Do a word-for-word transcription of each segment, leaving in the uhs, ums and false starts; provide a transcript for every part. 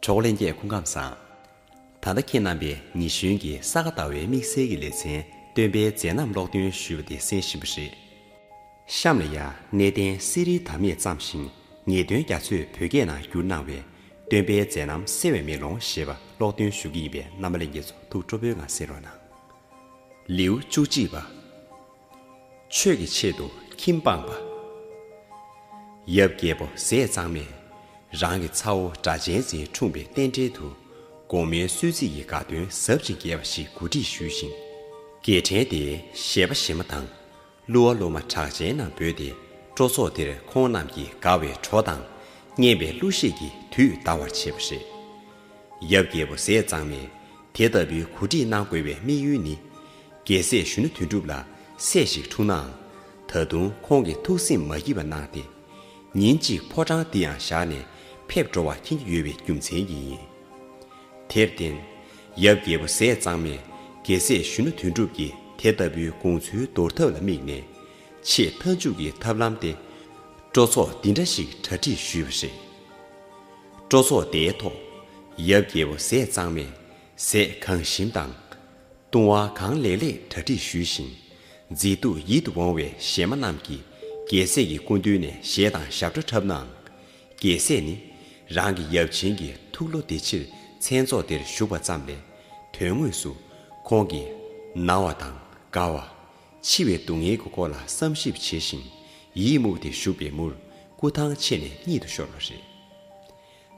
གྲོགས་ལྷན་རྒྱས་སྐུ་ཁམས་བཟང་། ད་ལྟ་ཁྱེད་རྣམ་པས་ཉི་གཞོན་གྱི་ས་ག་ཟླ་བའི་དམིགས་བསལ་གྱི་ལེ་ཚན་སྟོན་པའི་མཛད་རྣམ་ཀློག་འདོན་ཞུས་པ་དེ་གསན་བཞིན་པ་རེད། གཤམ་ལ་ཡང་གནས་བརྟན་གསེར་རིའི་དར་མས་བརྩམས་ཤིང་ངེས་དོན་རྒྱ་མཚོས་བོད་སྐད་ནང་བསྒྱུར་གནང་བའི་སྟོན་པའི་མཛད་རྣམ་གསལ་བའི་མེ་ལོང་ཞེས་པ་ཀློག་འདོན་ཞུ་གི་ཡིན་པས་རྣམ་པ་ལྷན་རྒྱས་ཚོ་ཐུགས་སྤྲོ་པོའི་ངང་གསན་རོགས་གནང་། ལེའུ་བཅུ་གཅིག་པ། ཆོས་ཀྱི་ཆེད་དུ་ཁྱིམ་སྤངས་པ། ཡབ་རྒྱལ་པོ་ཟས་གཙང་མས་རང་གི་ཚ་བོ་སྒྲ་གཅན་འཛིན་འཁྲུངས་པའི་རྟེན་འབྲེལ་དུ་དགོང་མོའི་གསོལ་ཚིགས་ཀྱི་དགའ་སྟོན་ཟབ་ཅིང་རྒྱས་པ་ཞིག་གོ་སྒྲིག་ཞུས་ཤིང་། རྒྱལ་ཕྲན་དེའི་གཞས་པ་གཞས་མ་དང་གླུ་བ་གླུ་མ་གྲགས་ཅན་རྣམས་བོས་ཏེ་སྤྲོ་ཚོགས་དེར་ཁོང་རྣམས་ཀྱི་དགའ་བའི་བྲོ་དང་སྙན་པའི་གླུ་གཞས་ཀྱིས་དུས་འདའ་བར་བྱེད་པ་རེད། ཡབ་རྒྱལ་པོ་ཟས་གཙང་མས་དེ་ལྟ་བུའི་གོ་སྒྲིག་གནང་དགོས་པའི་དམིགས་ཡུལ་ནི། རྒྱལ་སྲས་གཞོན་ནུ་དོན་གྲུབ་ལ་སྲས་ཤིག་འཁྲུངས་ནའང་ད་དུང་ཁོང་གི་ཐུགས་སེམས་མ་སྐྱིད་པ་གནང་སྟེ། ཉིན་གཅིག་ཕོ་བྲང་འདི་ཡང་བཞག་ནས་ཕེབས་འགྲོ་བ་མཁྱེན་གྱི་ཡོད་པའི་རྒྱུ་མཚན་གྱིས་ཡིན། དེར་བརྟེན། ཡབ་རྒྱལ་པོ་ཟས་གཙང་མས་རྒྱལ་སྲས་གཞོན་ནུ་དོན་གྲུབ་ཀྱི་དེ་ལྟ་བུའི་དགོངས་ཚུལ་འདོར་ཐབས་ལ་དམིགས་ནས། ཆེས་མཐའ་མཇུག་གི་ཐབས་ལམ་སྟེ། སྤྲོ་ཚོགས་འདི་འདྲ་ཞིག་གྲ་སྒྲིག་ཞུས་པ་རེད། སྤྲོ་ཚོགས་དེའི་ཐོག་ཡབ་རྒྱལ་པོ་ཟས་གཙང་མས་ཟས་གང་ཞིམ་དང་། བཏུང་བ་གང་ལེགས་ལེགས་གྲ་སྒྲིག་ཞུས་ཤིང་། མཛེས་སྡུག་ཡིད་དུ་འོང་བའི་གཞས་མ་རྣམས་ཀྱིས་རྒྱལ་སྲས་ཀྱི་སྐུ་མདུན་ནས་གཞས་དང་ཞབས་བྲོ་འཁྲབ་ནའང་། རྒྱལ་སྲས་ནི་རང་གི་ཡབ་ཆེན་གྱི་ཐུགས་བློ་དེ་ཕྱིར་མཚན་ཚོགས་དེར་ཞུགས་པ་ཙམ་ལས་དོན་དངོས་སུ་ཁོང་གིས་ན་བ་དང་དགའ་བ། འཆི་བའི་སྡུག་བསྔལ་གྱི་སྐོར་ལ་བསམ་ཞིབ་བྱེད་བཞིན་ཡིད་མུག་སྟེ་བཞུགས་པའི་མུར་སྐུ་ཐང་ཆད་ནས་གཉིད་དུ་ཤོར་བ་རེད།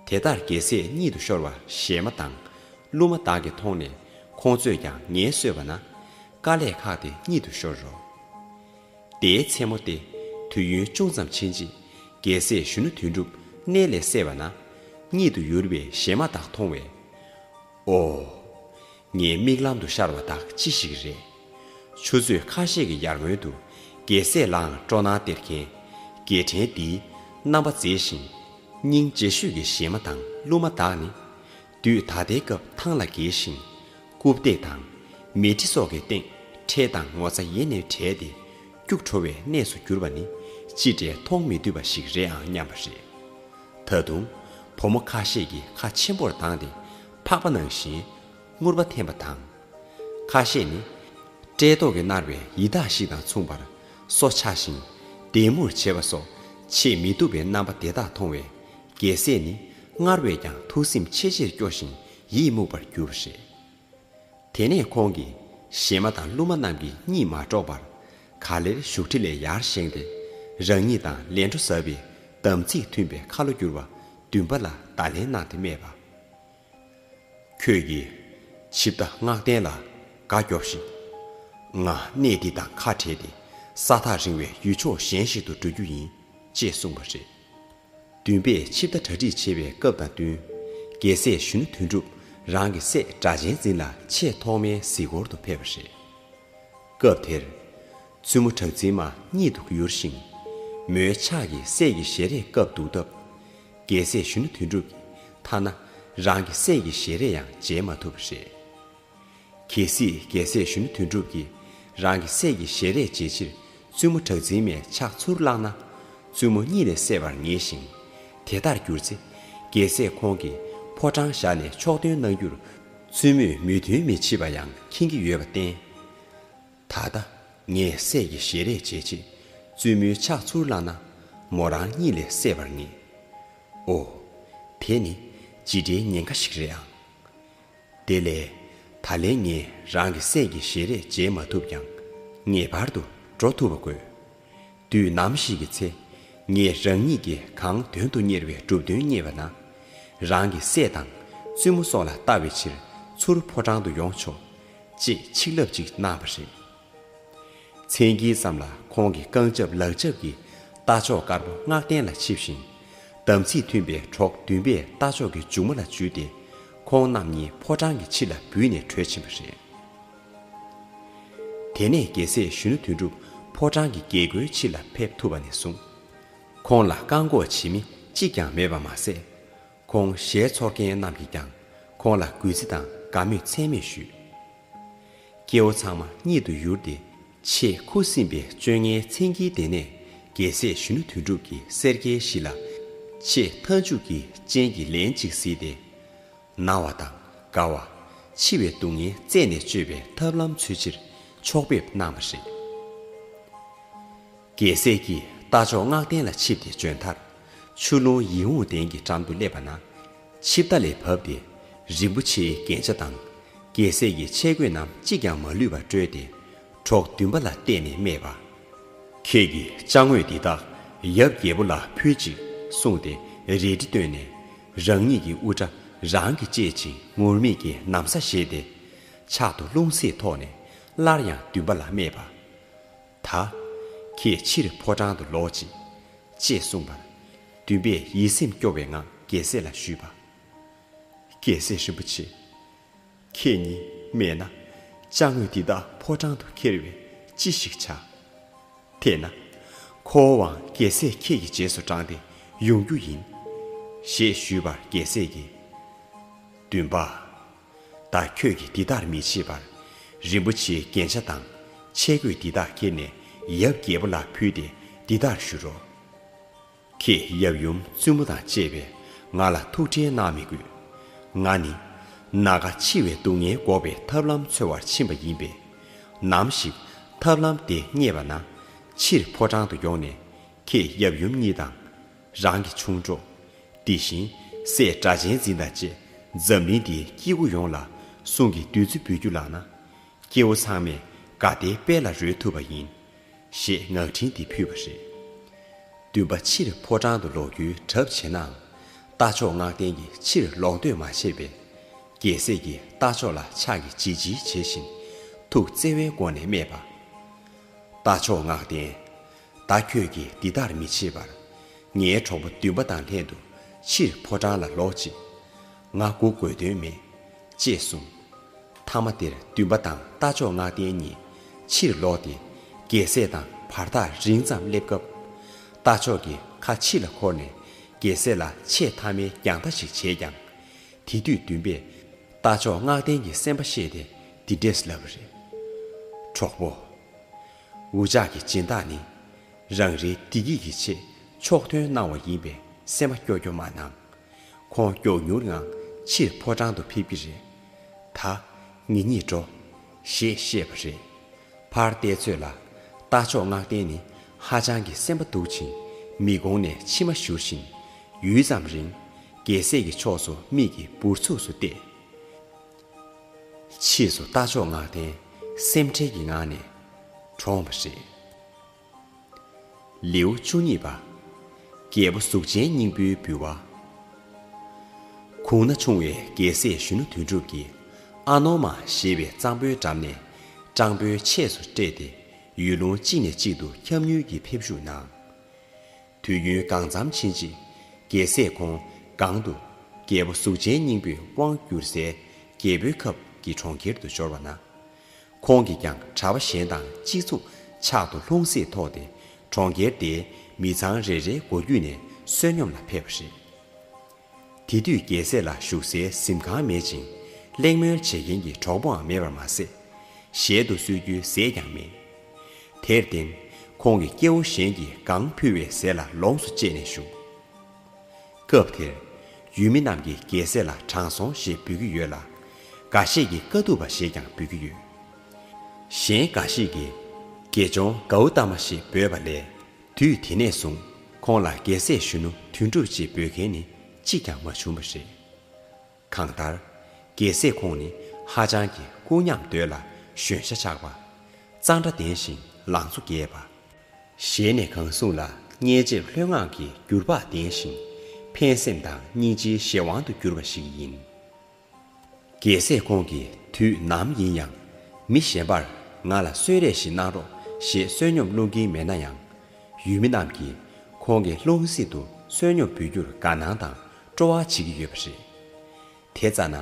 དེ་ལྟར་རྒྱལ་སྲས་གཉིད་དུ་ཤོར་བ་གཞས་མ་དང་གླུ་མ་དག་གིས་མཐོང་ནས་ཁོང་ཚོས་ཀྱང་ངལ་གསོས་པ་ན་དཀའ་ལས་ཁག་སྟེ་གཉིད་དུ་ཤོར་རོ། དེའི་མཚན་མོ་སྟེ་དུས་ཡུན་ཅུང་ཙམ་ཕྱིན་རྗེས་རྒྱལ་སྲས་གཞོན་ནུ་དོན་གྲུབ་མནལ་ལས་སད་པ་ན་གཉིད་དུ་ཡུར་བའི་གཞས་མ་དག་མཐོང་བས། ཨོ། ངའི་མིག་ལམ་དུ་ཤར་བ་དག་ཅི་ཞིག་རེད། ཆུ་ཚོད་ཁ་ཤས་ཀྱི་ཡར་སྔོན་དུ་རྒྱལ་སྲས་ལའང་སྤྲོ་སྣང་སྟེར་མཁན་རྒྱལ་ཕྲན་འདིའི་རྣམ་པ་མཛེས་ཤིང་སྙིང་རྗེ་ཤོས་ཀྱི་གཞས་མ་དང་གླུ་མ་དག་ནི། དུས་ད་ལྟའི་སྐབས་ཐང་ལ་འགྱེལ་ཞིང་རྐུབ་སྟེགས་དང་མལ་ཁྲི་སོགས་ཀྱི་སྟེང་ཁྲལ་དང་ངོ་ཚ་ཡེ་ནས་བྲལ་ཏེ་སྐྱུག་བྲོ་བའི་གནས་སུ་གྱུར་པ་ནི་ཅི་འདྲའི་མཐོང་མི་འདོད་པ་ཞིག་རེད་ཨང་སྙམ་པ་རེད། ད་དུང་བུ་མོ་ཁ་ཤས་ཀྱིས་ཁ་ཆེན་པོར་གདངས་ཏེ་འཕགས་པ་ནང་བཞིན་སྔུར་བ་འཐེན་པ་དང་། ཁ་ཤས་ནི་བཀྲེས་ལྟོགས་ཀྱིས་མནར་བའི་ཡི་དྭགས་ཤིག་དང་མཚུངས་པར་སོ་འཆའ་ཞིང་ལྡེ་མུར་བྱེད་པ་སོགས་ཆེས་མི་སྡུག་པའི་རྣམ་པ་དེ་དག་མཐོང་བས་རྒྱལ་སྲས་ནི་སྔར་བས་ཀྱང་ཐུགས་སེམས་ཆེས་ཆེར་སྐྱོ་ཞིང་ཡིད་མུག་པར་གྱུར་པ་རེད། དེ་ནས་ཁོང་གིས་གཞས་མ་དང་གླུ་མ་རྣམས་ཀྱི་གཉིད་མ་དཀྲོགས་པར་ག་ལེར་བཞུགས་ཁྲི་ལས་ཡར་བཞེངས་ཏེ་རང་ཉིད་དང་ལས་འཕྲོ་ཟབ་པའི་དམ་ཚིག་མཐུན་པའི་ཁ་ལོ་བསྒྱུར་བ་བདུན་པ་ལ་བརྡ་ལན་གནང་སྟེ་སྨྲས་པ། ཁྱོད་ཀྱིས་ཆིབས་རྟ་བསྔགས་ལྡན་ལ་དགའ་སྐྱོབས་ཤིག་ང་གནས་འདི་དང་ཁ་བྲལ་ཏེ་ས་ཐག་རིང་བའི་ཡུལ་ཕྱོགས་གཞན་ཞིག་ཏུ་འགྲོ་རྒྱུ་ཡིན། ཅེས་གསུངས་པ་རེད། བདུན་པས་ཆིབས་རྟ་གྲ་སྒྲིག་བྱེད་པའི་སྐབས་དང་བསྟུན། རྒྱལ་སྲས་གཞོན་ནུ་དོན་གྲུབ་རང་གི་སྲས་སྒྲ་གཅན་འཛིན་ལ་ཆེས་ཐོག་མའི་གཟིགས་སྐོར་དུ་ཕེབས་པ་རེད། སྐབས་དེར། བཙུན་མོ་གྲགས་འཛིན་མ་གཉིད་དུ་ཡུར་ཞིང་། མོའི་ཕྱག་གིས་སྲས་ཀྱི་ཞལ་རས་བཀབ་འདུག་སྟབས། རྒྱལ་སྲས་གཞོན་ནུ་དོན་གྲུབ་ཀྱིས་ཐ་ན་རང་གི་སྲས་ཀྱི་ཞལ་རས་ཡང་མཇལ་མ་ཐུབ་པ་རེད། གལ་སྲིད་རྒྱལ་སྲས་གཞོན་ནུ་དོན་གྲུབ་ཀྱིས་རང་གི་སྲས་ཀྱི་ཞལ་རས་མཇལ་ཕྱིར་བཙུན་མོ་གྲགས་འཛིན་མའི་ཕྱག་ཚུར་བླངས་ན། བཙུན་མོ་གཉིད་ལས་སད་པར་ངེས་ཤིང་། དེ་ལྟར་གྱུར་ཚེ། རྒྱལ་སྲས་ཁོང་གིས་ཕོ་བྲང་བཞག་ནས་ཕྱོགས་ཐོན་གནང་རྒྱུར། བཙུན་མོས་མོས་མཐུན་མི་བྱེད་པ་ཡང་མཁྱེན་གྱི་ཡོད་པར་བརྟེན། ད་ལྟ་ངས་སྲས་ཀྱི་ཞལ་རས་མཇལ་ཆེད་བཙུན་མོའི་ཕྱག་ཚུར་བླངས་ན་མོ་རང་གཉིད་ལས་སད་པར་ངེས། ཨོ། དེ་ནི་ཇི་འདྲའི་ཉེན་ཁ་ཞིག་རེད་ཨང་། དེ་ལས་ད་ལན་ངས་རང་གི་སྲས་ཀྱི་ཞལ་རས་མཇལ་མ་ཐུབ་ཀྱང་ངེས་པར་དུ་འགྲོ་ཐུབ་པ་དགོས། དུས་ནམ་ཞིག་གི་ཚེ་ངས་རང་ཉིད་ཀྱིས་གང་དོན་དུ་གཉེར་བའི་གྲུབ་དོན་རྙེད་པ་ན། རང་གི་སྲས་དང་བཙུན་མོ་སོགས་ལ་ལྟ་བའི་ཕྱིར་ཚུར་ཕོ་བྲང་དུ་ཡོང་ཆོག་ཅེས་ཆིག་ལབ་ཅིག་གནང་བ་རེད། མཚན་དཀྱིལ་ཙམ་ལ་ཁོང་གི་རྐང་རྒྱབ་ལག་རྒྱབ་ཀྱི་རྟ་མཆོག་དཀར་པོ་བསྔགས་ལྡན་ལ་ཆིབས་ཤིང་། དམ་ཚིག་མཐུན་པའི་གྲོགས་བདུན་པས་རྟ་མཆོག་གི་མཇུག་མ་ལ་འཇུས་ཏེ། ཁོང་རྣམ་གཉིས་ཕོ་བྲང་གི་ཕྱི་ལ་བུད་ནས་བྲོས་ཕྱིན་པ་རེད། དེ་ནས་རྒྱལ་སྲས་གཞོན་ནུ་དོན་གྲུབ་ཕོ་བྲང་གི་རྒྱལ་སྒོའི་ཕྱི་ལ་ཕེབས་ཐུབ་པ་ནས་བཟུང་། ཁོང་ལ་བཀག་འགོག་བྱེད་མི་གཅིག་ཀྱང་མེད་པ་མ་ཟད། ཁོང་ཞལ་འཚོར་མཁན་རྣམས་ཀྱིས་ཀྱང་ཁོང་ལ་གུས་བརྩི་དང་དགའ་མོས་ཚད་མེད་ཞུས། སྐྱེ་བོ་ཚང་མ་གཉིད་དུ་ཡུར་ཏེ། ཆེས་ཁུ་སིམ་པའི་བཅོ་ལྔའི་མཚན་དཀྱིལ་དེ་ནས་རྒྱལ་སྲས་གཞོན་ནུ་དོན་གྲུབ་ཀྱིས་སེར་སྐྱའི་གཞི་ལ་ཆེས་མཐའ་མཇུག་གི་སྤྱན་གྱི་ལན་གཅིག་གཟིགས་ཏེ། ན་བ་དང་དགའ་བ། འཆི་བའི་སྡུག་བསྔལ་རྩད་ནས་གཅོད་པའི་ཐབས་ལམ་འཚོལ་ཕྱིར་ཕྱོགས་ཕེབས་གནང་བ་རེད། རྒྱལ་སྲས་ཀྱིས་རྟ་མཆོག་བསྔགས་ལྡན་ལ་ཆིབས་ཏེ་བྱོན་མཐར། ཆུ་ཀླུང་ཡིད་འོང་གདན་གྱི་འགྲམ་དུ་སླེབས་པ་ན། ཆིབས་རྟ་ལས་བབས་ཏེ། རིན་པོ་ཆེའི་རྒྱན་ཆ་དང་། རྒྱལ་སྲས་ཀྱི་ཆས་གོས་རྣམས་གཅིག་ཀྱང་མ་ལུས་པར་བཀྲོལ་ཏེ། གྲོགས་འདུན་པ་ལ་གཏད་ནས་སྨྲས་པ། ཁྱེད་ཀྱིས་ཅ་དངོས་འདི་དག་ཡབ་རྒྱལ་པོ་ལ་ཕུལ་ཅིག་གསུངས་ཏེ་རལ་གྲི་བཏོན་ནས། རང་ཉིད་ཀྱི་དབུ་སྐྲ་རང་གིས་བཅད་ཅིང་ངུར་སྨྲིག་གི་ན་བཟའ་བཞེས་ཏེ། ཕྱག་ཏུ་རླུང་བསྲེས་ཐོགས་ནས་སླར་ཡང་འདུན་པ་ལ་སྨྲས་པ། ད་ཁྱེད་ཕྱིར་ཕོ་བྲང་དུ་ལོག་ཅིག་ཅེས་གསུངས་པར། འདུན་པས་ཡིད་སེམས་སྐྱོ་བའི་ངང་རྒྱལ་སྲས་ལ་ཞུས་པ། རྒྱལ་སྲས་རིན་པོ་ཆེ། ཁྱེད་ཉིད་སྨྲས་ན། ཅ་དངོས་འདི་དག་ཕོ་བྲང་དུ་ཁྱེར་བས་ཅི་ཞིག་བྱ། དེས་ན། ཁོ་བོའང་རྒྱལ་སྲས་ཁྱེད་ཀྱི་རྗེས་སུ་འབྲངས་ཏེ་ཡོང་རྒྱུ་ཡིན། ཞེས་ཞུས་པར་རྒྱལ་སྲས་ཀྱིས། འདུན་པ། ད་ཁྱོད་ཀྱིས་འདི་ལྟར་མི་བྱེད་པར། རིན་པོ་ཆེའི་རྒྱན་ཆ་དང་ཆས་གོས་འདི་དག་ཁྱེར་ནས་ཡབ་རྒྱལ་པོ་ལ་ཕུལ་ཏེ་འདི་ལྟར་ཞུ་རོགས། ཁྱེད་ཡབ་ཡུམ་བཙུན་མོ་དང་བཅས་པས་ང་ལ་ཐུགས་ཁྲལ་གནང་མི་དགོས། ང་ནི་ན་རྒ་འཆི་བའི་སྡུག་བསྔལ་འགོག་པའི་ཐབས་ལམ་འཚོལ་བར་ཕྱིན་པ་ཡིན་པས། ནམ་ཞིག་ཐབས་ལམ་དེ་རྙེད་པ་ན། ཕྱིར་ཕོ་བྲང་དུ་ཡོང་ནས་ཁྱེད་ཡབ་ཡུམ་གཉིས་དང་། རང་གི་ཆུང་གྲོགས། དེ་བཞིན་སྲས་སྒྲ་གཅན་འཛིན་དང་བཅས་འཛམ་གླིང་འདིའི་སྐྱེ་དགུ་ཡོངས་ལ་གསུང་གི་བདུད་རྩི་འབུལ་རྒྱུ་ལགས་ན། སྐྱེ་བོ་ཚང་མས་དགའ་བདེའི་དཔལ་ལ་རོལ་ཐུབ་པ་ཡིན། ཞེས་ངག་འཕྲིན་འདི་ཕུལ་བ་རེད། འདུན་པ་ཕྱིར་ཕོ་བྲང་དུ་ལོག་རྒྱུའི་གྲབས་བྱེད་ནའང་། རྟ་མཆོག་བསྔགས་ལྡན་གྱིས་ཕྱིར་ལོག་འདོད་མ་བྱས་པས། རྒྱལ་སྲས་ཀྱིས་རྟ་མཆོག་ལ་ཕྱག་གིས་བྱིལ་བྱིལ་བྱེད་བཞིན་ཐུགས་བརྩེ་བའི་སྒོ་ནས་སྨྲས་པ། རྟ་མཆོག་བསྔགས་ལྡན། ད་ཁྱོད་ཀྱིས་འདི་ལྟར་མི་བྱེད་པར། ངའི་གྲོགས་པོ་འདུན་པ་དང་ལྷན་དུ་ཕྱིར་ཕོ་བྲང་ལ་ལོག་ཅིག་ང་སྒུག་དགོས་དོན་མེད། ཅེས་གསུངས། མཐའ་མ་དེར་འདུན་པ་དང་རྟ་མཆོག་བསྔགས་ལྡན་གཉིས་ཕྱིར་ལོག་སྟེ། རྒྱལ་སྲས་དང་བར་ཐག་རིང་ཙམ་སླེབས་སྐབས། རྟ་མཆོག་གིས་ཁ་ཕྱི་ལ་འཁོར་ནས་རྒྱལ་སྲས་ལ་ཆེས་མཐའ་མའི་རྒྱང་ལྟ་ཞིག་བྱས་ཀྱང་། དེ་དུས་འདུན་པས་རྟ་མཆོག་བསྔགས་ལྡན་གྱི་སེམས་པ་ཤེས་ཏེ་འདི་འདྲས་ལབ་པ་རེད། གྲོགས་པོ། འུ་ཅག་གི་སྦྱིན་བདག་ནི། རང་རེའི་བདེ་སྐྱིད་ཀྱི་ཆེད་ཕྱོགས་ཐོན་གནང་བ་ཡིན་པས་སེམས་པ་སྐྱོ་སྐྱོ་མ་གནང་། ཁོང་མགྱོགས་མྱུར་ངང་ཕྱིར་ཕོ་བྲང་དུ་ཕེབས་ཀྱི་རེད། ད་ངེད་གཉིས་འགྲོ། ཞེས་བཤད་པ་རེད། ཕར་བལྟས་ཚོད་ལ་རྟ་མཆོག་བསྔགས་ལྡན་ནི་ཧ་ཅང་གི་སེམས་པ་སྡུག་ཅིང་མིག་ཀོང་ནས་མཆི་མ་བཞུར་བཞིན་ཡུད་ཙམ་རིང་རྒྱལ་སྲས་ཀྱི་ཕྱོགས་སུ་མིག་གིས་འབུར་ཚུགས་སུ་བལྟས། ཕྱིས་སུ་རྟ་མཆོག་བསྔགས་ལྡན་སེམས་ཁྲལ་གྱི་ངང་ནས་གྲོངས་པ་རེད། ལེའུ་བཅུ་གཉིས་པ། རྒྱལ་པོ་གཟུགས་ཅན་སྙིང་པོའི་འབུལ་བ། གུང་ན་ཆུང་བའི་རྒྱལ་སྲས་གཞོན་ནུ་དོན་གྲུབ་ཀྱིས་ཨ་ནོ་མ་ཞེས་པའི་གཙང་པོའི་འགྲམ་ནས་སྤྲང་པོའི་ཆས་སུ་སྤྲས་ཏེ་ཡུལ་ལུང་གཅིག་ནས་གཅིག་ཏུ་འཁྱམ་ཉུལ་གྱིས་ཕེབས་བཞུགས་གནང་། དུས་ཡུན་གང་འཚམ་ཕྱིན་རྗེས་རྒྱལ་སྲས་ཁོང་སྒང་དུ་རྒྱལ་པོ་གཟུགས་ཅན་སྙིང་པོས་དབང་བསྒྱུར་སའི་རྒྱལ་པོའི་ཁབ་ཀྱི་གྲོང་ཁྱེར་དུ་འབྱོར་བ་ན། ཁོང་གིས་ཀྱང་གྲྭ་པ་གཞན་དང་གཅིག་མཚུངས་ཕྱག་ཏུ་ལྷུང་བཟེད་ཐོགས་ཏེ་གྲོང་ཁྱེར་དེའི་མི་ཚང་རེ་རེའི་སྒོ་བརྒྱུད་ནས་བསོད་སྙོམས་ལ་ཕེབས་པ་རེད། དེ་དུས་རྒྱལ་སྲས་ལ་བཞུགས་སའི་གཟིམ་ཁང་མེད་ཅིང་གླེང་མོལ་བྱེད་མཁན་གྱི་གྲོགས་པོའང་མེད་པར་མ་ཟད། ཞལ་དུ་གསོལ་རྒྱུའི་ཟས་ཀྱང་མེད། དེར་བརྟེན་ཁོང་གིས་སྐྱེ་བོ་གཞན་གྱིས་གང་ཕུལ་བའི་ཟས་ལ་ལོངས་སུ་སྤྱད་ནས་བཞུགས། སྐབས་དེར་ཡུལ་མི་རྣམས་ཀྱིས་རྒྱལ་སྲས་ལ་དྲང་སྲོང་ཞེས་འབོད་ཀྱི་ཡོད་ལ། འགའ་ཤས་ཀྱིས་དཀའ་ཐུབ་པ་ཞེས་ཀྱང་འབོད་ཀྱི་ཡོད། གཞན་འགའ་ཞིག་གིས་དགེ་སྦྱོང་གའུ་ཏ་མ་ཞེས་འབོད་པ་ལས། དུས་དེ་ནས་བཟུང་ཁོང་ལ་རྒྱལ་སྲས་གཞོན་ནུ་དོན་གྲུབ་ཅེས་འབོད་མཁན་ནི་གཅིག་ཀྱང་མ་བྱུང་བ་རེད། གང་ལྟར། རྒྱལ་སྲས་ཁོང་ནི་ཧ་ཅང་གི་སྐུ་ཉམས་དོད་ལ་གཞོན་ཤ་ཆག་པ། གཙང་སྦྲ་ལྡན་ཞིང་ལང་ཚོ་རྒྱས་པ། ཞལ་ནས་གང་གསུང་ལ་སྙན་འཇེབས་ལྷོད་ངང་གི་འགྱུར་བག་ལྡན་ཞིང་ཕན་སེམས་དང་སྙིང་རྗེའི་གཞན་དབང་དུ་གྱུར་པ་ཞིག་ཡིན། རྒྱལ་སྲས་ཁོང་གིས་དུས་ནམ་ཡིན་ཡང་མི་གཞན་པར་ང་ལ་གསོལ་རས་ཤིག་གནང་རོགས་ཞེས་བསོད་སྙོམས་སློང་གིན་མེད་ན་ཡང་། ཡུལ་མི་རྣམས་ཀྱིས་ཁོང་གི་ལྷུང་བཟེད་དུ་བསོད་སྙོམས་འབུལ་རྒྱུར་དགའ་སྣང་དང་སྤྲོ་བ་བྱེད་ཀྱི་ཡོད་པ་རེད། དེ་ཙ་ན་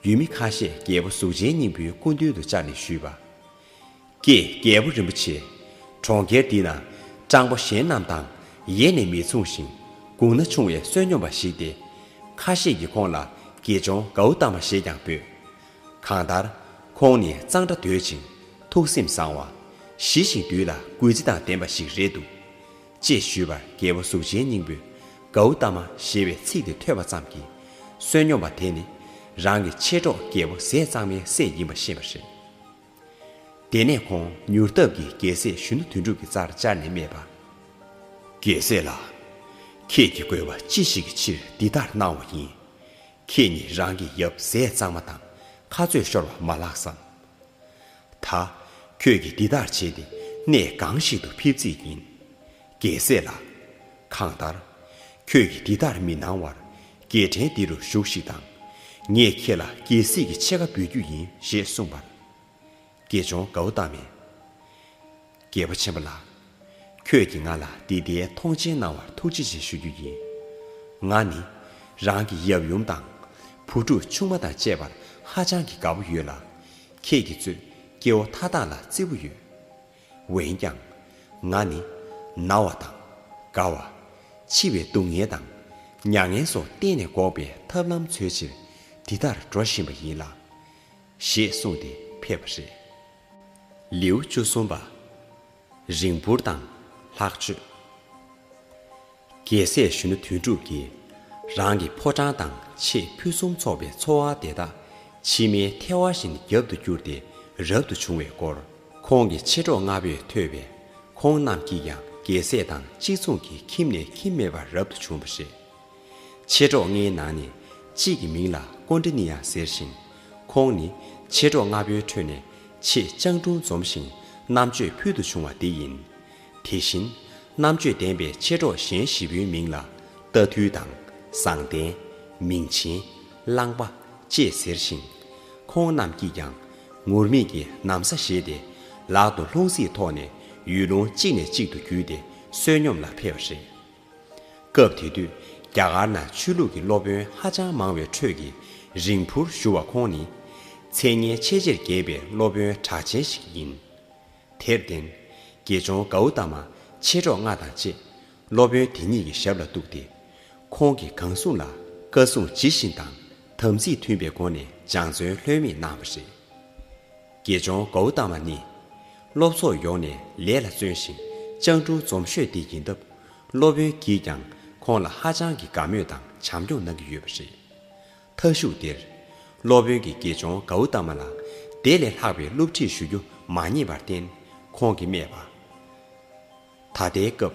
ཡུལ་མི་ཁ་ཤས་རྒྱལ་པོ་གཟུགས་ཅན་སྙིང་པོའི་སྐུ་མདུན་དུ་བཅར་ནས་ཞུས་པ། ཀྱེ་རྒྱལ་པོ་རིན་པོ་ཆེ། གྲོང་ཁྱེར་འདི་ན་སྤྲང་པོ་གཞན་རྣམས་དང་ཡེ་ནས་མི་མཚུངས་ཤིང་གུང་ན་ཆུང་བའི་བསོད་སྙོམས་པ་ཞིག་སྟེ། ཁ་ཤས་ཀྱིས་ཁོང་ལ་དགེ་སྦྱོང་གའུ་ཏ་མ་ཞེས་ཀྱང་འབོད། གང་ལྟར་ཁོང་ནི་གཙང་སྦྲ་དོད་ཅིང་ཐུགས་སེམས་བཟང་བ། ཞི་ཞིང་དུལ་ལ་གུས་བརྩི་དང་ལྡན་པ་ཞིག་རེད་འདུག་ཅེས་ཞུས་པར་རྒྱལ་པོ་གཟུགས་ཅན་སྙིང་པོས་གའུ་ཏ་མ་ཞེས་པའི་ཚིག་དེ་ཐོས་པ་ཙམ་གྱིས། བསོད་སྙོམས་པ་དེ་ནི་ རང་གི་མཆེད་གྲོགས་རྒྱལ་པོ་ཟས་གཙང་མའི་སྲས་ཡིན་པ་ཤེས་པ་རེད། དེ་ནས་ཁོང་མྱུར་སྟབས་ཀྱིས་རྒྱལ་སྲས་གཞོན་ནུ་དོན་གྲུབ་ཀྱི་རྩར་བཅར་ནས་སྨྲས་པ། རྒྱལ་སྲས་ལགས། ཁྱེད་ཀྱི་དགོས་པ་ཅི་ཞིག་གི་ཕྱིར་འདི་ལྟར་གནང་བ་ཡིན། ཁྱེད་ཉིད་རང་གི་ཡབ་ཟས་གཙང་མ་དང་ཁ་རྩོད་ཤོར་བ་མ་ལགས་སམ། ད་ཁྱོད་ཀྱིས་འདི་ལྟར་བྱས་ཏེ་གནས་གང་ཞིག་ཏུ་ཕེབས་རྩིས་ཡིན། རྒྱལ་སྲས་ལགས། གང་ལྟར། ཁྱོད་ཀྱིས་འདི་ལྟར་མི་གནང་བར་རྒྱལ་ཕྲན་འདི་རུ་བཞུགས་ཤིག་དང་། ངས་ཁྱེད་ལ་རྒྱལ་སྲིད་ཀྱི་ཕྱེད་ཀ་འབུལ་རྒྱུ་ཡིན་ཞེས་གསུངས་པར། དགེ་སྦྱོང་གའུ་ཏ་མས། རྒྱལ་པོ་ཆེན་པོ་ལགས། ཁྱོད་ཀྱིས་ང་ལ་འདི་ལྟའི་མཐོང་ཆེན་གནང་བར་ཐུགས་རྗེ་ཆེ་ཞུ་རྒྱུ་ཡིན། ང་ནི་རང་གི་ཡབ་ཡུམ་དང་བུ་ཕྲུག་ཆུང་མ་དང་བཅས་པར་ཧ་ཅང་གི་དགའ་པོ་ཡོད་ལ། ཁྱེད་ཀྱིས་གཙོས་སྐྱེ་བོ་མཐའ་དག་ལ་བརྩེ་པོ་ཡོད། འོན་ཀྱང་། ང་ནི་ན་བ་དང་། རྒ་བ། འཆི་བའི་སྡུག་བསྔལ་དང་། མྱ་ངན་སོགས་གཏན་ནས་འགོག་པའི་ཐབས་ལམ་འཚོལ་ཕྱིར་འདི་ལྟར་འགྲོ་བཞིན་པ་ཡིན་ལ། ཞེས་གསུངས་ཏེ་ཕེབས་པ་རེད། ལེའུ་བཅུ་གསུམ་པ། རིང་འཕུར་དང་ལྷག་སྤྱོད། རྒྱལ་སྲས་གཞོན་ནུ་དོན་གྲུབ་ཀྱིས་རང་གི་ཕོ་བྲང་དང་ཆེས་ཕུན་སུམ་ཚོགས་པའི་འཚོ་བ་དེ་དག་ཕྱི་མའི་ཐལ་བ་བཞིན་རྒྱབ་ཏུ་བསྐྱུར་ཏེ་རབ་ཏུ་བྱུང་བའི་སྐོར། ཁོང་གི་མཆེད་གྲོགས་ལྔ་པོས་ཐོས་པས། ཁོང་རྣམས་ཀྱིས་ཀྱང་རྒྱལ་སྲས་དང་གཅིག་མཚུངས་ཀྱིས་ཁྱིམ་ནས་ཁྱིམ་མེད་པར་རབ་ཏུ་བྱུང་བ་རེད། མཆེད་གྲོགས་ལྔའི་ནང་ནས་གཅིག་གི་མིང་ལ་ཀོན་ཌི་ནི་ཡ་ཟེར་ཞིང་། ཁོང་ནི་མཆེད་གྲོགས་ལྔ་པོའི་ཁྲོད་ནས་ཆེས་སྤྱང་གྲུང་འཛོམས་ཤིང་རྣམ་དཔྱོད་ཕུལ་དུ་བྱུང་བ་དེ་ཡིན། དེ་བཞིན་རྣམ་དཔྱོད་ལྡན་པའི་མཆེད་གྲོགས་གཞན་བཞི་པོའི་མིང་ལ་རྟ་ཐུལ་དང་བཟང་ལྡན། མིང་ཆེན། གླང་པ་བཅས་ཟེར་ཞིང་། ཁོང་རྣམས་ཀྱིས་ཀྱང་ངུར་སྨྲིག་གི་ན་བཟའ་བཞེས་ཏེ་ལག་ཏུ་ལྷུང་བཟེད་ཐོགས་ནས་ཡུལ་ལུང་གཅིག་ནས་གཅིག་ཏུ་བརྒྱུད་དེ་བསོད་སྙོམས་ལ་ཕེབས་པ་རེད། སྐབས་དེ་དུས་རྒྱ་གར་ན་ཆོས་ལུགས་ཀྱི་སློབ་དཔོན་ཧ་ཅང་མང་བའི་ཁྲོད་ཀྱི་རིང་འཕུར་ཞུ་བ་ཁོང་ནི་མཚན་སྙན་ཆེས་ཆེར་རྒྱས་པའི་སློབ་དཔོན་གྲགས་ཅན་ཞིག་ཡིན། དེར་བརྟེན་དགེ་སྦྱོང་གའུ་ཏ་མ་མཆེད་གྲོགས་ལྔ་དང་བཅས་སློབ་དཔོན་དེ་ཉིད་ཀྱི་ཞབས་ལ་གཏུགས་ཏེ། ཁོང་གི་གང་གསུང་ལ་བཀའ་གསུང་ཇི་བཞིན་དང་དམ་ཚིག་མཐུན་པའི་སྒོ་ནས་སྦྱང་བརྩོན་ལྷོད་མེད་གནང་བ་རེད། དགེ་སྦྱོང་གའུ་ཏ་མ་ནི། སློབ་ཚོགས་ཡོངས་ནས་ལས་ལ་བརྩོན་ཞིང་སྤྱང་གྲུང་འཛོམས་ཤོས་དེ་ཡིན་སྟབས། སློབ་དཔོན་གྱིས་ཀྱང་ཁོང་ལ་ཧ་ཅང་གི་དགའ་མོས་དང་བྱམས་སྐྱོང་གནང་གི་ཡོད་པ་རེད། མཐའ་གཞུག་དེར། སློབ་དཔོན་གྱིས་དགེ་སྦྱོང་གའུ་ཏ་མ་ལ་དེ་ལས་ལྷག་པའི་སློབ་ཁྲིད་ཞུ་རྒྱུ་མ་རྙེད་པར་བརྟེན། ཁོང་གིས་སྨྲས་པ། ད་ལྟའི་སྐབས།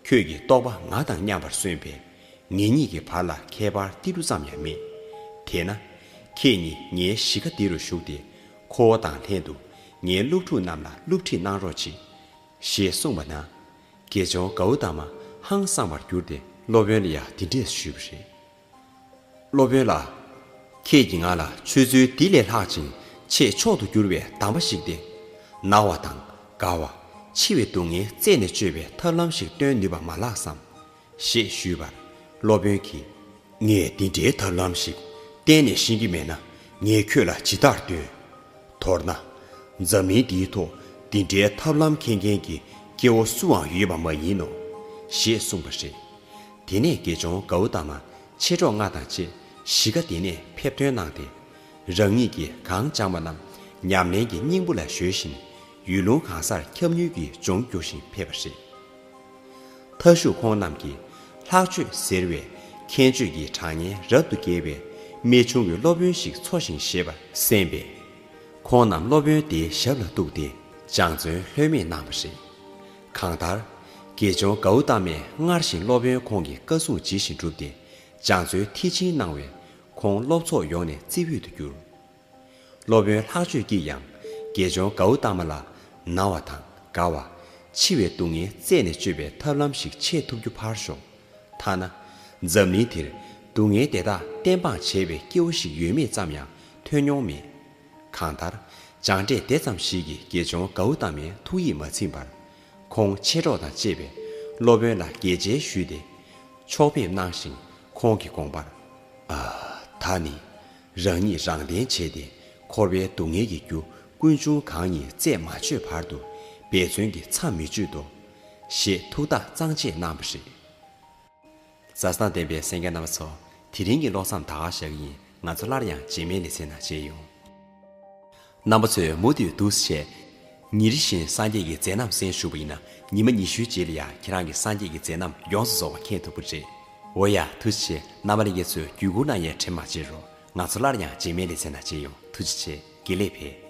ཁྱོད་ཀྱིས་རྟོགས་པ་ང་དང་མཉམ་པར་སོན་པས། ངེད་གཉིས་ཀྱི་བར་ལ་ཁྱད་པར་ཏི་རུ་ཙམ་ཡང་མེད། དེས་ན། ཁྱེད་ཉིད་ངའི་གཞིས་ཀ་འདི་རུ་བཞུགས་ཏེ། ཁོ་བོ་དང་ལྷན་དུ་ངའི་སློབ་ཕྲུག་རྣམས་ལ་སློབ་ཁྲིད་གནང་རོགས་གྱིས། ཞེས་གསུངས་པ་ན། དགེ་སྦྱོང་གའུ་ཏ་མ་ཧང་སངས་པར་གྱུར་ཏེ་སློབ་དཔོན་ལ་ཡང་འདི་འདྲས་ཞུས་པ་རེད། སློབ་དཔོན་ལགས། ཁྱེད་ཀྱིས་ང་ལ་ཆོས་ཚུལ་འདི་ལས་ལྷག་ཅིང་ཆེས་མཆོག་ཏུ་གྱུར་པའི་གདམས་པ་ཞིག་སྟེ། ན་བ་དང་རྒ་བ། འཆི་བའི་སྡུག་བསྔལ་རྩད་ནས་གཅོད་པའི་ཐབས་ལམ་ཞིག་སྟོན་ནུས་པ་མ་ལགས་སམ། ཞེས་ཞུས་པར། སློབ་དཔོན་གྱིས། ངས་འདི་འདྲའི་ཐབས་ལམ་ཞིག་གཏན་ནས་ཤེས་ཀྱི་མེད་ན་ངས་ཁྱོད་ལ་ཇི་ལྟར་སྟོན། མདོར་ན། འཛམ་གླིང་འདིའི་ཐོག་འདི་འདྲའི་ཐབས་ལམ་མཁྱེན་མཁན་གྱི་སྐྱེ་བོ་སུའང་ཡོད་པ་མ་ཡིན་ནོ། ཞེས་གསུངས་པ་རེད། དེ་ནས་དགེ་སྦྱོང་གའུ་ཏ་མ་མཆེད་གྲོགས་ལྔ་དང་བཅས་གཞིས་ཀ་དེ་ནས་ཕེབས་ཐོན་གནང་སྟེ། རང་ཉིད་ཀྱིས་གང་སྦྱངས་པ་རྣམས་ཉམས་ལེན་གྱི་སྙིང་པོ་ལ་གཞོལ་བཞིན་ཡུལ་ལུང་གང་སར་ཁྱབ་མྱུལ་གྱིས་ལྗོངས་རྒྱུག་བཞིན་ཕེབས་པ་རེད། མཐའ་གཞུག་ཁོང་རྣམས་ཀྱིས་ལྷག་སྤྱོད་ཟེར་བའི་མཁྱེན་དཔྱོད་ཀྱི་གྲགས་སྙན་རབ་ཏུ་རྒྱས་པའི་རྨད་བྱུང་གི་སློབ་དཔོན་ཞིག་འཚོ་ཞིང་གཞེས་པར་གསན་པས། ཁོང་རྣམས་སློབ་དཔོན་དེའི་ཞབས་ལ་གཏུགས་ཏེ་སྦྱང་བརྩོན་ལྷོད་མེད་གནང་བ་རེད། གང་ལྟར། དགེ་སྦྱོང་གའུ་ཏ་མས་སྔར་བཞིན་སློབ་དཔོན་ཁོང་གི་བཀའ་གསུང་ཇི་བཞིན་བསྒྲུབས་ཏེ་སྦྱང་བརྩོན་མཐིལ་ཕྱིན་གནང་བས་ཁོང་སློབ་ཚོགས་ཡོངས་ནས་རྩེ་ཕུད་དུ་གྱུར། སློབ་དཔོན་ལྷག་སྤྱོད་ཀྱིས་ཡང་དགེ་སྦྱོང་གའུ་ཏ་མ་ལ་ན་བ་དང་རྒ་བ། འཆི་བའི་སྡུག་བསྔལ་རྩད་ནས་གཅོད་པའི་ཐབས་ལམ་ཞིག་འཆད་ཐུབ་རྒྱུ་ཕར་ཞོག་ཐ་ན། འཛམ་གླིང་འདིར་སྡུག་བསྔལ་དེ་དག་བསྟན་སྤང་བྱེད་པའི་སྐྱེ་བོ་ཞིག་ཡོད་མེད་ཙམ་ཡང་ཐོས་མྱོང་མེད། གང་ལྟར། སྦྱངས་འབྲས་དེ་ཙམ་ཞིག་གིས་དགེ་སྦྱོང་གའུ་ཏ་མའི་ཐུགས་ཡིད་མ་ཚིམ་པར། ཁོང་མཆེད་གྲོགས་དང་བཅས་པས་སློབ་དཔོན་ལ་རྒྱས་མཇལ་ཞུས་ཏེ། ཆོག་ཕེབས་གནང་ཞིང་ཁོང་གི་དགོངས་པར། ཨ། ད་ནི། རང་ཉིད་རང་བརྟེན་བྱས་ཏེ་འཁོར་བའི་སྡུག་བསྔལ་གྱི་རྒྱུ་ཀུན་འབྱུང་གང་ཉིད་རྩད་མ་ཆོད་བར་དུ་འབད་བརྩོན་གྱི་མཚམས་མི་གཅོད་དོ། ཞེས་ཐུགས་ཐག་གཙང་བཅད་གནང་བ་རེད། མཛའ་བརྩེ་དང་ལྡན་པའི་གསན་མཁན་རྣམ་པ་ཚོ། དེ་རིང་གི་ཀློག་མཚམས་ད་ག་བཞག་གི་ཡིན། ང་ཚོ་སླར་ཡང་རྗེས་མའི་ལེ་ཚན་ནང་མཇལ་ཡོང་། རྣམ་པ་ཚོས་མུ་མཐུད་འདུག་སེ་བྱས། ཉིན་རེ་བཞིན་སངས་རྒྱས་ཀྱི་མཛད་རྣམ་གསན་བཞུགས་པ་ཡིན་ན། ཉི་མ་ཉི་ཤུའི་རྗེས་ལ་ཡང་ཁྱེད་རང་གིས་སངས་རྒྱས་ཀྱི་མཛད་རྣམ་ཡོངས་སུ་རྫོགས་པ་མཁྱེན་ཐུབ་ཀྱི་རེད། འོ་ཡ། ཐུགས་རྗེ་ཆེ། རྣམ་པ་ལྷན་རྒྱས་ཚོས་བརྒྱུད་བསྐུར་གནང་ཡའི་འཕྲིན་མ་བརྗེད་རོགས། ང་ཚོ་སླར་ཡང་རྗེས་མའི་ལེ་ཚན་ནང་མཇལ་ཡོང་། ཐུགས་རྗེ་ཆེ། དགེ་ལེགས་ཕེབས།